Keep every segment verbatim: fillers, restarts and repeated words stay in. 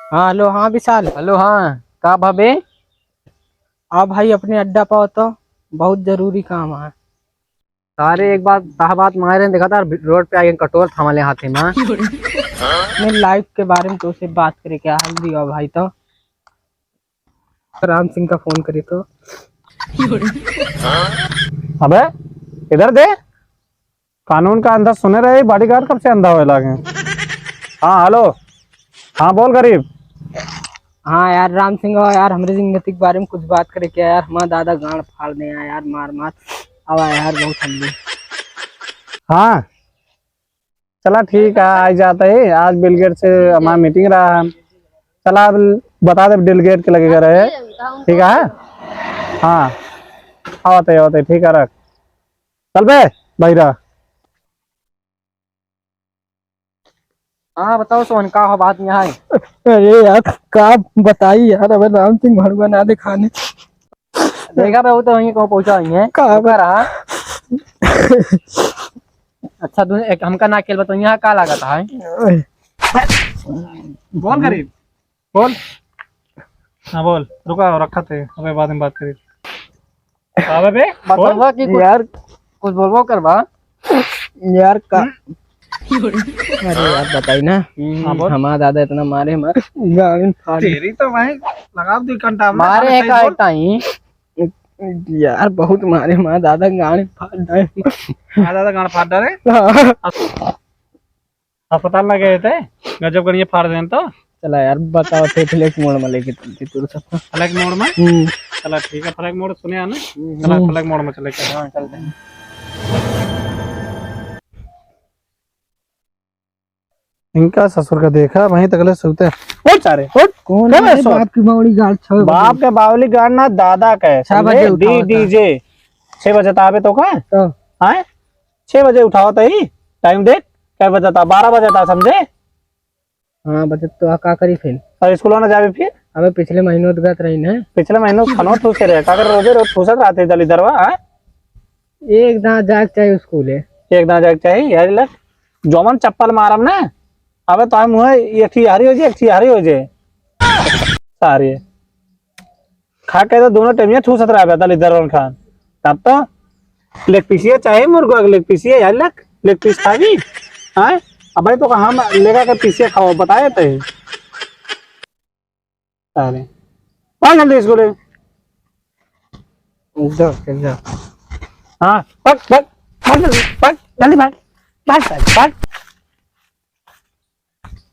हाँ, हेलो, हाँ, विशाल। हेलो, हाँ, का भाबे? आ भाई, अपने अड्डा पाओ तो, बहुत जरूरी काम है। सारे एक बात, तह बात मारे देखा था, रोड पे आके कटोर थमा ले हाथे में। मैं लाइफ के बारे में तो से बात करे क्या हाल दिया भाई तो। राम सिंह का फोन करी तो। अबे, इधर दे। कानून का अंधा सुने रहे, बॉडीगार्ड कब से अंधा होए लागे? हाँ, हेलो। हाँ, बोल गरीब। हाँ यार, राम सिंह, आओ यार, हमरे जिंदगी के बारे में कुछ बात करे क्या यार? हमारा दादा गांड फाड़ दे यार, मार मार। आवा यार, बहुत हम भी। हाँ, चला ठीक है, आ जाते ही। आज बिल गेट से हमारा मीटिंग रहा है। चला, अब बता दे, बिल गेट के लगे रहे। ठीक है, हाँ, आवते, आवते, ठीक है, रख। चल बे, बहिरा। हाँ, बताओ सोहन, का हो बात यहाँ है? अरे यार, का बताई यार, अबे राम सिंह भड़ुआ ना दिखाने। देखा बे, वो तो वहीं कहूँ पहुँचा हुई है। का रुका रहा। अच्छा, तू एक हमका ना खेल, बताओ यहाँ का लागत है? बोल गरीब, बोल। हाँ बोल, रुका, रखा थे, अबे बाद में बात करी। अबे बे, बोल। बतलवा कि कुछ, यार, कुछ बोलबो करबा? यार का? हम्म? अरे यार, बताई ना। हम्म। हाँ, बोल। हमारा दादा इतना मारे, मारे गाड़ी फाड़। तेरी तो भाई, लगा दो घंटा में, मारे अरे है सही का बोल। इतना ही? यार, बहुत मारे, हमारा दादा गाड़ी फाड़ डाले। हमारा दादा गाड़ी फाड़ डाले? हाँ। अस्पताल ना गए थे, गजब गणिये फाड़ देन तो। चला यार, बताओ थे, फ्लैग मोड़ में लेके चलते तू सब। फ्लैग मोड़ में? हम्म। चला ठीक है, फ्लैग मोड़ सुने आना। हम्म। चला, फ्लैग मोड़ में चले के। हाँ, चलते हैं। इनका ससुर का देखा, वहीं तकले सोते। उठ सारे, उठ। कौन है? बाप की बावली गाड़, छह बजे। बाप के बावली गाड़ ना, दादा का है, छह बजे समझे? उठाओ डी, डीजे। छह बजे ताबे तो का? तो। आए? छह बजे उठाओ तो ही, टाइम देख। कै बजत आ? बारह बजत आ, समझे? हाँ, बजत तो आ, का करी फिर? और स्कूल ना जावे फिर? अबे पिछले महीनों तो गत रही ना। पिछले महीनों खानो ठूसे रहे, का कर रोजे रोज ठूसत रहते दलिद्दरवा, हाँ? एक दांत जाग चाहे स्कूल है। एक दांत जाग चाहे, यार लग, जौमन चप्पल मारम ना, अबे तो मुँह एक ठी हरी हो जाए, एक ठी हरी हो जाए। सारे। खा के तो दोनों टाइम ये ठूसत रहबे दलिद्दरवन खान। तब तो लेग पीसिया चाहे मुर्गा के लेग पीसिया, यार लग, लेग पीस खाबी? हाँ? अब भाई तो हम लेगा के पीसिया खाओ, बताए तो। अरे। भाग जल्दी स्कूल। जा, जा। हाँ, भाग, भाग, भाग जल्दी, भाग, जल्दी भाग। भाग, भाग, भाग।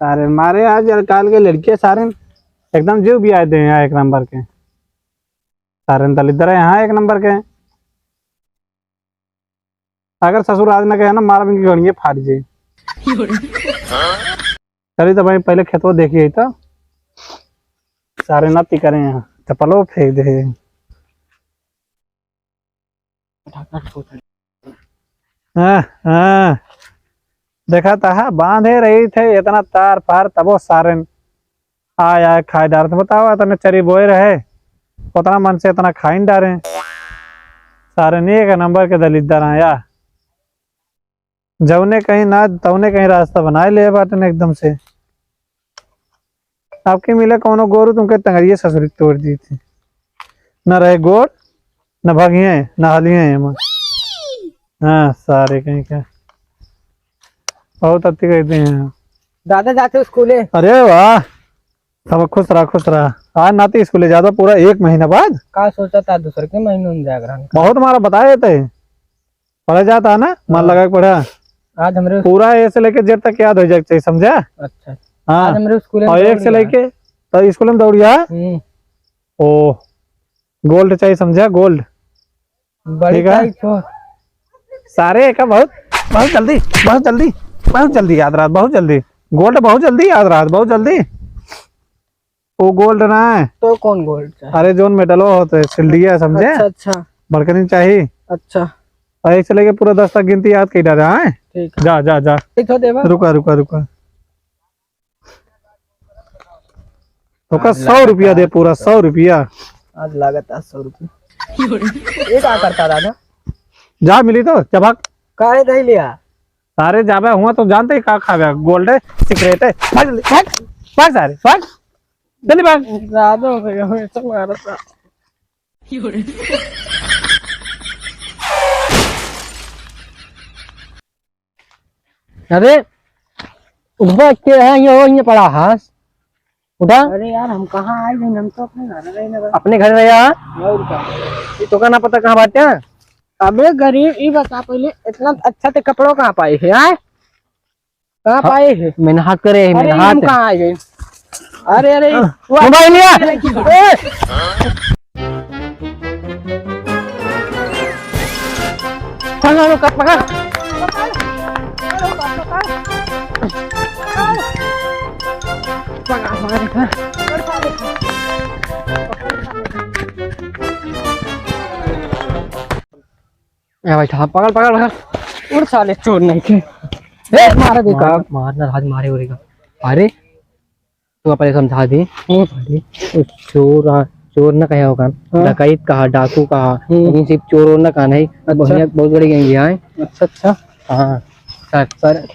सारे मारे आज यार, काल के लड़के सारे एकदम जीव भी आए दे हैं एक नंबर के। सारे दलिद्दर है यहाँ एक नंबर के। अगर ससुर आज न कहे ना, मारा इनकी गणिये फाड़ जे। चलिए तो भाई पहले खेतवा देखिए तो। सारे नाती करे यहाँ, चप्पलो फेंक दे। हाँ, हाँ। देखा था, बांधे रही थे इतना तार फार, तबो सारे आय आय खाए डारत। बताओ, इतने चरी बोए रहे, उतना मन से इतना खाइन डारे। सारे ने एक नंबर के दलिद्दर हैं यार। जौने कहीं ना, तौने कहीं रास्ता बनाए ले बाटन एकदम से। आपके मिले कौनो गोरू, तुमके टंगरिये ससुरी तोड़ दी थी। न रहे गोड़, न भगिए, न हलिए एमा। हाँ, सारे कहीं का। बहुत अति कहते हैं। दादा जाते स्कूले। अरे वाह, सब खुश रहा, खुश रहा। आज नाती स्कूले जाता पूरा एक महीना बाद। का सोचा था दूसर के महीनों में जागरण का? बहुत हमारा बताए थे। पढ़े जाता है ना, मन हाँ। लगा के पढ़ा। आज हमरे पूरा ए से लेके जेड तक याद हो जाए के चाहिए, समझा? अच्छा। हाँ। आज हमरे स्कूल में और एक दौड़ से गया। लेके तो स्कूल में दौड़िया। हम्म। ओ, गोल्ड चाहिए, समझा? गोल्ड। बड़ी ठीक है। चाहिए छो। सारे का बहुत, बहुत जल्दी, बहुत जल्दी, बहुत जल्दी याद रहा, बहुत जल्दी। गोल्ड बहुत जल्दी याद रहा, बहुत जल्दी। वो गोल्ड ना है। तो कौन गोल्ड चाहिए? अरे, जोन मेडलो होते, सिल्डिया, समझे? अच्छा, अच्छा। बड़कनी चाहिए। अच्छा। और एक से लेके पूरा दस तक गिनती याद कई डाले, हाँ? ठीक है। जा, जा, जा। एक तो देवा। रुका, रुका, रुका। ओका आज सौ रुपया दे, लागत पूरा सौ रुपया। आज लागत है सौ रुपया। ये का करता दादा? जा मिली तो, जा भाग। काहे नहीं लिया? सारे जाबे हुआ तो जानते ही का खाबे, गोल्ड है, सिगरेट है। भाग जल्दी, भाग, भाग सारे, भाग। चल बा। ज्यादा हो गया, हमें तो मारा था। अरे, उठबा के है, ये, ये पड़ा है। उठा। अरे यार, हम कहाँ आए हैं? हम तो अपने घर रहे ना बा। अपने घर रहे यार? और का? ये तो का ना पता कहाँ बाटे? अबे गरीब, ई बता पहले, इतना अच्छा ते कपड़ो कहाँ पाए है, आए? कहाँ हाँ, पाए है? मेहनत करे है, अरे, मेहनत। हम कहाँ आ गए? अरे, अरे, हाँ, वो मोबाइल लिया। ए! पकड़, पकड़, पकड़। पकड़, पकड़। ए भाई साहब, पकड़, पकड़, पकड़। उड़ साले, चोर नहीं थे। ए, मारा देखा। मार, मार ना, राज मारे उड़ेगा। अरे, तू पहले समझा दी। हम्म। अरे, चोर, आ, चोर ना कहे होगा। हाँ। डकैत कहा, डाकू कहा। हम्म। लेकिन सिर्फ चोर और ना कहा नहीं। अच्छा। बढ़िया, बहुत बड़ी गैंग है। अच्छा, अच्छा। हाँ। सर, सर।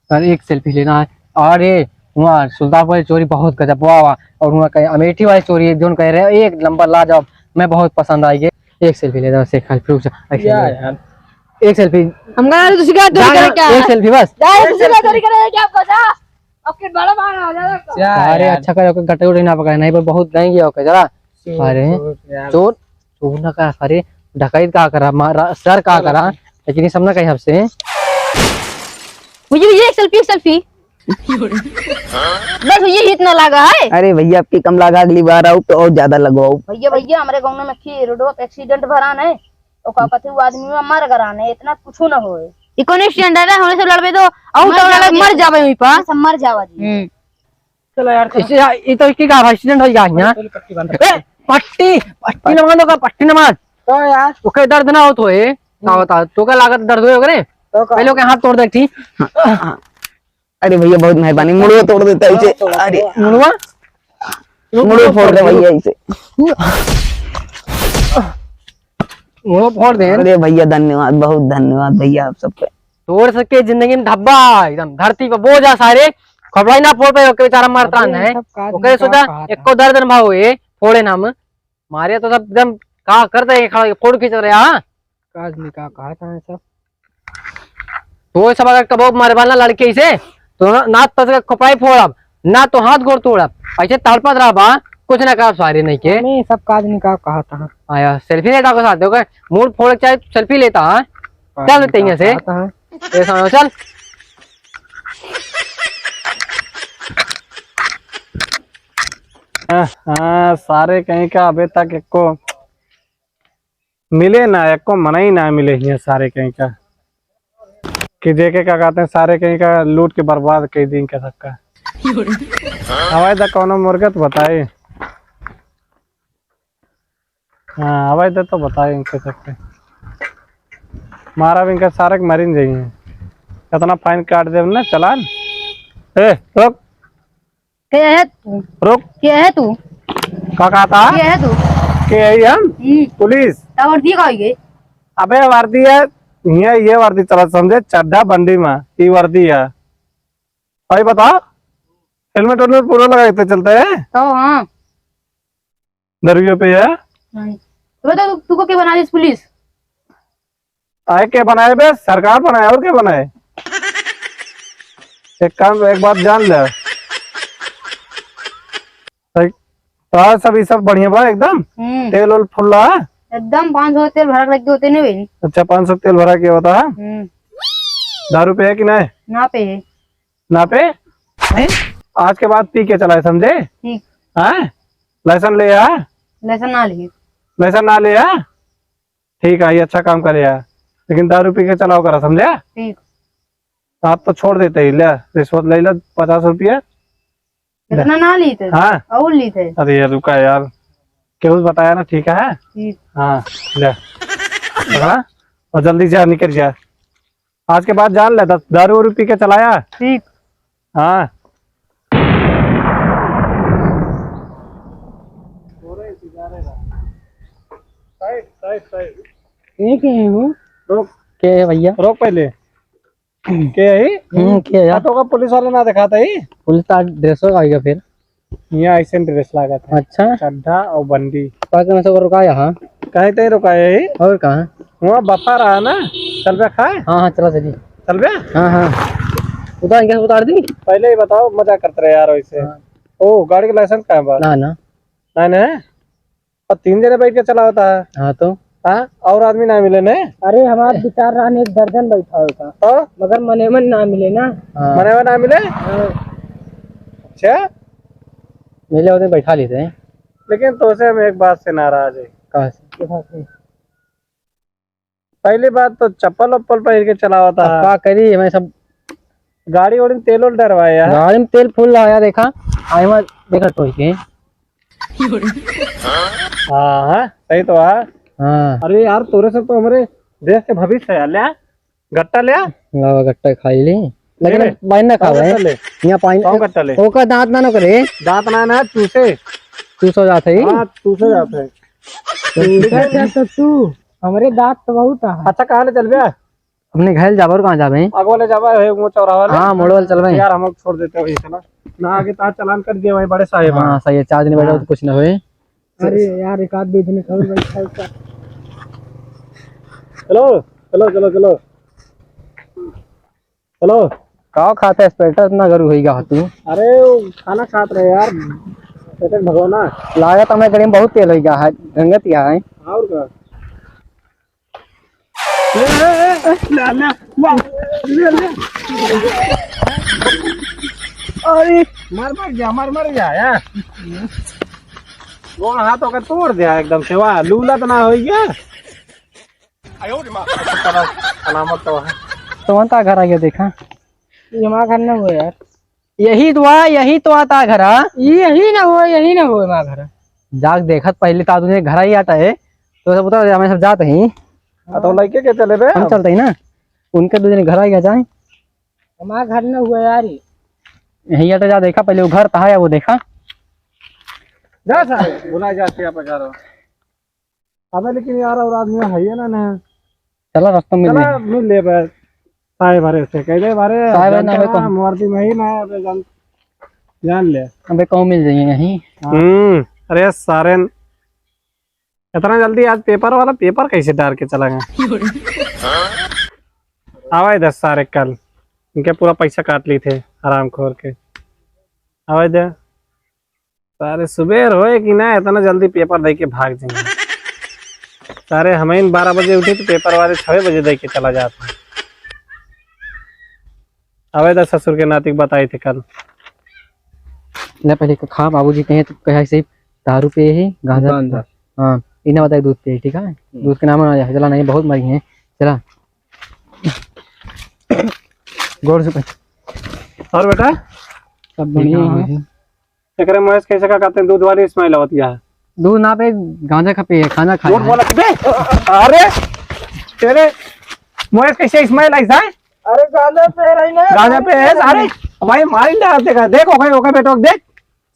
सर, एक सेल्फी लेना है। अरे, वहाँ सुल्तानपुर वाली चोरी बहुत गजब, वाह, वाह। और वहाँ कहीं अमेठी वाली चोरी है, जोन कह रहे हैं, एक नंबर लाजवाब, मैं बहुत पसंद आई है। एक सेल्फी लेना है, शेख खान, फिर से, ऐसे या ले। यार। एक सेल्फी। हम कहा, "अरे, तुझे क्या चोरी जाना, करे क्या एक है? सेल्फी बस। जा, तुझे क्या चोरी करे क्या आपको, जा। अब फिर बड़ा मार आ जाएगा।" क्या अरे, यार? अच्छा करे, ओके, गटे उठे ना पकड़े, नहीं, पर बहुत नहीं गया, ओके, जरा। चोर, अरे, चोर यार। चोर, चोर ना कहा, अरे, डकैत कहा करा, मारा, सर कहा करा, लेकिन ये सब ना कहे हमसे। भैया, भैया, एक सेल्फी, एक सेल्फी। बस भैया, इतना लागा है। अरे भैया, आपके कम लागा, अगली बार आओ तो और ज्यादा लगवाओ। भैया, भैया, हमरे गाँव में अखी रोडवा पे एक्सीडेंट भरान है, ओका कथे वो आदमी में मर गरान है, इतना कुछ ना होए। ई कौन एक्सीडेंट है रे? हमरे से लड़बे तो, आउ मर तो जावा लड़बे, जी। मर जावे वहीं पर। सब मर जावा जी। हम्म। चलो यार, चलो। इसे, ये तो इसकी का एक्सीडेंट हो गया यहाँ। चलो, पट्टी बांध ए, रखते हैं। पट्टी, पट्टी न बांधो का, पट्टी न बांध। तो यार। ओके, दर्द ना हो तो है। का हम्म। बता, तो का लागत दर्द होए ओकरे? तो का? पहले ओके हाथ तोड़ दे, ठीक? हाँ, हाँ। अरे भैया, बहुत मेहरबानी, मुड़वा तोड़ देता है इसे। तोड़, तोड़। अरे। मुड़वा? मुड़वा फोड़ दे भैया इसे। मुड़वा फोड़ दे। अरे भैया, धन्यवाद, बहुत धन्यवाद भैया आप सबके। तोड़ सके जिंदगी में धब्बा, एकदम धरती पे बोझ आ सारे, खपड़ाई ना फोड़ पाए, ओके बेचारा मरता अरे, नहीं। सब काज ओके निकाल सोचा, कहा था। एको दर्द न भाव ए, फोड़े नाम। मारे तो सब एकदम का करते हैं, खड़ा फोड़ खींच रहे, हाँ? काज निकाल कहा था सब। तो सब अगर कबो मारे वाला लड़के से, तो ना, ना तो खपड़ाई फोड़ब, ना तो हाथ गोड़ तोड़ब, ऐसे तड़पत रहा बा, कुछ ना करब सारे नहीं के। हमें सब काज निकाल कहा था। आया, सेल्फी लेता को साथ, ओके? मूड फोड़ के चाहे सेल्फी लेता, हाँ? चल देते हैं यहाँ से। कहा था। ए, सामने चल। हाँ, हाँ, सारे कहीं का अबे तक एको मिले ना, एको मनई ना मिले हियाँ सारे कहीं का। कि जेके का कहते हैं, सारे कहीं का लूट के बर्बाद कर दी इनका सबका। हवाई दा कौनो मुर्गा तो बताई। हाँ, अबे दे तो बताए इनके सबके। मारा भी इनका सारे के मरिन जाइए। कितना फाइन काट देब ना चालान। ए, रुक। के है तू? रुक। के है तू? का कहा था? के है तू? के है हम? हम्म। पुलिस। तब वर्दी का होई गई? अबे वर्दी है, ये, ये वर्दी चला समझे, चड्ढा बंडी में, ये वर्दी है। भाई बता, हेलमेट वेलमेट पूरा लगा के चलता है? तो हाँ। दरुए पे है? नहीं। तो बता, तू, तू को के बनाए इस पुलिस? आए के बनाए बे? सरकार बनाए, और के बनाए? एक काम, एक बात जान ले। भाई, तो सब, ये सब बढ़िया बा एकदम? हम्म। तेल ओल फुल्ला? एकदम पाँच सौ तेल भरा के रख के होते नहीं भाई। अच्छा, पाँच सौ तेल भरा के होता है? हम्म। दारू पे है कि नहीं? ना पे है। ना पे? हैं? आज के बाद पी के चलाए, समझे? ठीक। हैं? लाइसेंस ले आ। लाइसेंस ना लिए। लाइसेंस ना ले आ? ठीक है, ये अच्छा काम करे यार, लेकिन दारू पी के चलाओ करा, समझे? ठीक। आप तो छोड़ देते ही, ले, रिश्वत ले ले पचास रुपया। इतना ना ली थे। हाँ। और ली थे। अरे यार, रुका यार, केहू बताया ना, ठीक है? ठीक। हाँ, ले, पकड़ा, और जल्दी जा, निकल जा। आज के बाद जान ले, दा-, दारू वारू पी के चलाया। ठीक। हाँ। साइड, साइड, साइड। ये के है वो? रोक। के है भैया? रोक पहले। के है? हम्म, के है? आ तो का पुलिस वाले ना दिखाता ही? पुलिस का ड्रेस होगा भैया फिर। यहाँ ऐसे dress लागत है। अच्छा। चड्ढा और बंडी। बाकी में सब रुका यहाँ। कहीं तहीं रुका है यही? और कहाँ? वहाँ बफा रहा ना, चलबे खाए? हाँ, हाँ, चला चली। चलबे? हाँ, हाँ। उतार, गैस उतार दी? पहले ही बताओ, मजाक करते रहे यार वैसे। हाँ। ओ, गाड़ी के license कहाँ बा? ना, ना। ना, ना। और तीन जने बैठ के चलावता है। हाँ तो? हाँ, और आदमी ना मिले ने? अरे, हमार विचार रहन एक दर्जन बैठा होता। तो? मगर मनेमन ना मिले ना। हाँ। मनेमन ना मिले? हाँ। अच्छा? मिले होते बैठा लेते हैं। लेकिन तोसे हम एक बात से नाराज है। कहाँ से? कहाँ से? पहली बात तो चप्पल उप्पल पहिर के चलावता अब है। का करी, हमें सब गाड़ी ओड़ी में तेल ओल डरवाए यार। गाड़ी में तेल full लगाया, देखा, आई में देखा कोई के। हाँ, हाँ, सही तो है। हाँ। अरे यार, तोरे सब तो हमारे देश के भविष्य है, ल्या, गट्टा ल्या। लावा गट्टा खाई ली। लेकिन ले। अब पानी ना खावे। गट्टा ले। यहाँ पानी कौन गट्टा ले? ओका दांत ना, ना करे। दांत ना, ना, चूसे। चूसो जात है। हाँ, चूसो जात है। चूसा क्या तो तू? हमरे दांत तो बहुत है। अच्छा, कहाँ ले चल बे? अपने घर जाबे और कहाँ जाबे? आगे वाले जाबे है, वो चौराहा वाले। हाँ, मोड़ वाले चलबे। यार, हम लोग छोड़ देते हैं वहीं से ना। ना, आगे तार चालान कर दिया वहीं बड़े साहेब। हाँ, सही है, चार दिन बैठा हाँ। तो कुछ ना होए। अरे यार, एक आध दो दिन और बैठा है क्या? चलो, चलो, चलो, चलो। चलो। का खाते inspector, इतना गरू होई गा तू? अरे, वो खाना खात रहे यार, पैकेट भगवाना। लागत हमें गाड़ी में बहुत तेल होई गा है, गंगत या है। और का? ले, ले, ले, ले, ले, वाह, ले, ले। अरे, मर, मर जा, मर, मर जा, यार। गोड़ हाथ होकर तोड़ दिया एकदम से, वाह, लूला तो ना होई गया। सलामत तो है। तो कौन ता घर आ गया, देखा? ये हमारा घर ना हुआ यार। यही तो आ, यही तो आता घर, हाँ? यही ना हो, यही ना हो हमारा घर। जाग देखत पहले तो आदमी घर ही आता है, तो सब उतर, हमें सब जाते ही। हाँ, तो लड़के के चले बे हम हम। चलते ही ना, उनके दो जने घर आ गया जाए। हमारा घर ना हुआ यार ये। यही आता, जा देखा पहले वो घर कहाँ है, वो देखा। जा सारे, बुला जा, क्या पहुँचा रहा। अबे लेकिन यार, और आदमी है ही ना, ना। चला, रास्ता में मिल चला, जाएंगे। मिल ले बे। साहेब हरे से कह दे, बारे साहेब है ना, अबे कहूँ। मूर्ति में ही ना है, अबे जान, जान ले। अबे कहूँ मिल जाएंगे यहीं। हाँ। हम्म, अरे सारे, इतना जल्दी आज पेपर वाला पेपर कैसे डार के चला गया? आवा इधर सारे, कल इनके पूरा पैसा काट ली थे हरामखोर के। आवा इधर। सारे सुबेर होए कि ना, इतना जल्दी पेपर दे के भाग जाएंगे। सारे हम ही बारह बजे उठे तो पेपर वाले छः बजे दे के चला जाता। अबे तो ससुर के नाती बताई थे कल। ले पहले क-, खा, बाबूजी कहे तो कहे से दारू पिए ही, गांजा। गांजा। हाँ, इन्हें बताए दूध पिए, ठीक है? हम्म। दूध के नाम ना जाए, चला नहीं, बहुत मरी हैं, चला। गौर से पहले। और बेटा? सब बढ़िया है। एकरे महेश कैसे का कहते हैं, दूध वाली smell होती है। दूध ना पे, गांजा खा पे, खाना खा झूठ है। बोला बे। अरे तेरे महेश कैसे smell आई है? अरे गांजा पे रही ना। गांजा पे है सारे। भाई मार ही डाल देगा। देख ओके, ओके बेटो देख।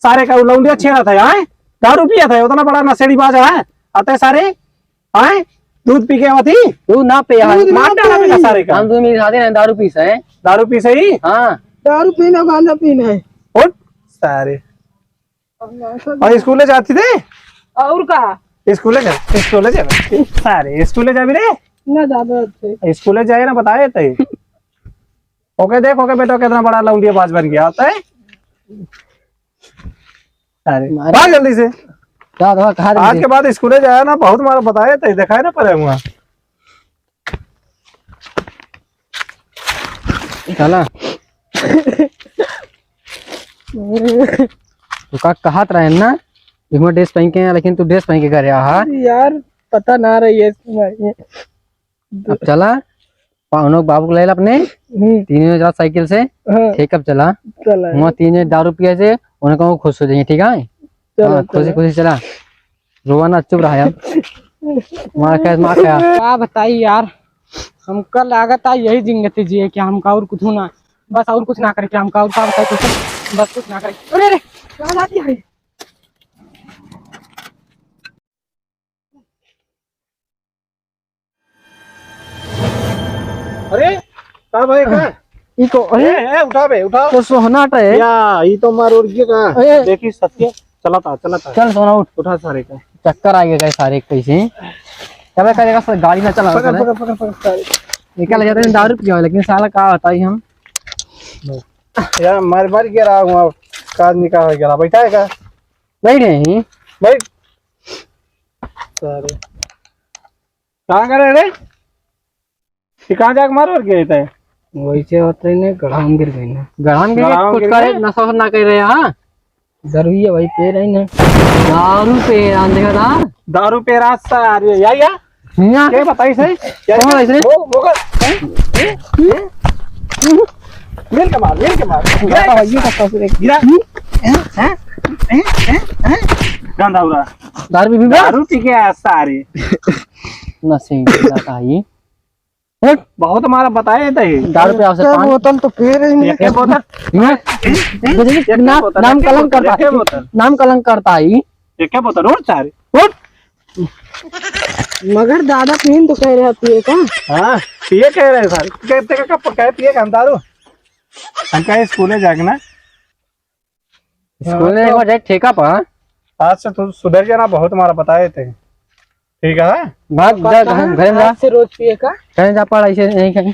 सारे का लौंडिया छेड़ा था, आए? दारू पिया था, उतना बड़ा नशेड़ी बाज है। आते सारे आए, दूध पी के आवत ही? दूध ना पे यार। दूध ना मार डाला पे। बेटा सारे का। हम दूध में खाते नहीं, दारू पी से हैं। दारू पी से ही? हाँ। दारू पीना, गांजा पीना है। उठ सारे। और स्कूले जाती थे? और का? स्कूले जा, स्कूले जा। सारे स्कूले जा भी रे। ना जाबे थे। स्कूले जाए ना बताए थे। ओके देख, ओके बेटा कितना बड़ा लौंडिया बाज बन गया होता है। अरे, मारे। भाग जल्दी से। क्या हुआ, कहाँ आज के बाद स्कूले जाया ना, बहुत मारा बताया था, दिखाए ना पड़े हुआ। चला। तू का कहत रहे ना, इहमा dress पहन के, लेकिन तू dress पहन के करे आहा। यार, पता ना रही है। अब चला, पा-, उन्हों बाबू को ले ला अपने, हम्म। तीनों जने चला साइकिल से, हाँ। ठीक, अब चला। चला। वहाँ तीन जने दारू पिए से, उन्हें कहूँ खुश हो जाएंगे, ठीक है? चला, हाँ, खुशी चला। खुशी चला। रोवा ना, चुप रहा यार। मार खाया, मार खाया। का बताई यार, हमका लागत है यही जिंदगी जिए, कि हमका और कुछ ना, बस और कुछ ना करे, कि हमका और का बताई कुछ, बस कुछ ना करे। अरे, अरे, कहाँ जाती है? अरे, का भाई, का? ई को, अरे, ए, ए, उठा बे, उठा। तो सोहना टे। या, ई तो मार उड़ गया का? ए। देखी सत्य, चला था, चला था। चल सोना उठ। उठा सारे का। चक्कर आ गया सारे कैसे। कबे करेगा सर, गाड़ी ना चला पकड़, सारे। पकड़, पकड़, पकड़, सारे। निकल जाते हैं दारू पिया, लेकिन साला का बताई हम। या, मर, मर गया रहा हूँ, काज निकाल गया, बैठा है का? बैठे हैं। बैठ। सारे। कहाँ करे रे? ये कहाँ जाके मार और गए थे? वैसे होते ही नहीं, गढ़ा में गिर गए ना। गढ़ा में गिर गए, गढ़ा में कुछ गिर करे, गए? नशा वशा ना कर रहे, हाँ? दारू ये भाई पे रही ना। दारू पे रहा, देखा था? दारू पे रहा सारे, या, या? हिया? क्या बताई सही? क्या कौन है इसने? वो, वो कर। हैं? हैं? हैं? मिल के मार, मिल के मार। गिरा, गिरा। ये का ससुर एक गिरा। हैं? हैं? हैं? हैं? हैं? गंदा हो रहा। दारू भी पी गया? दारू पी गया सारे। नशे में जाता है ये। हट। बहुत हमारा बताए थे। दारू पे आपसे एक पान। बोतल तो पी रही नहीं। एक बोतल। ना, एक ना, बोतल, नाम एक कलंक बोतल, करता एक है। बोतल। नाम कलंक करता है। एक बोतल, उठ सारे, उठ। मगर दादा पीन तो कह रहे हैं, पिए का? हाँ, पिए कह रहे हैं सारे। कहते का कब कहे पिए का हम दारू? हम कहे स्कूले जाके ना। स्कूल में एक बार जाए ठेका पर। आज से तू सुधर जाना, बहुत मारा बताए थे। ठीक है? भाग, जा, घर, घर में जा। आज से रोज पिए का? घर में जा, पढ़, ऐसे नहीं कहीं।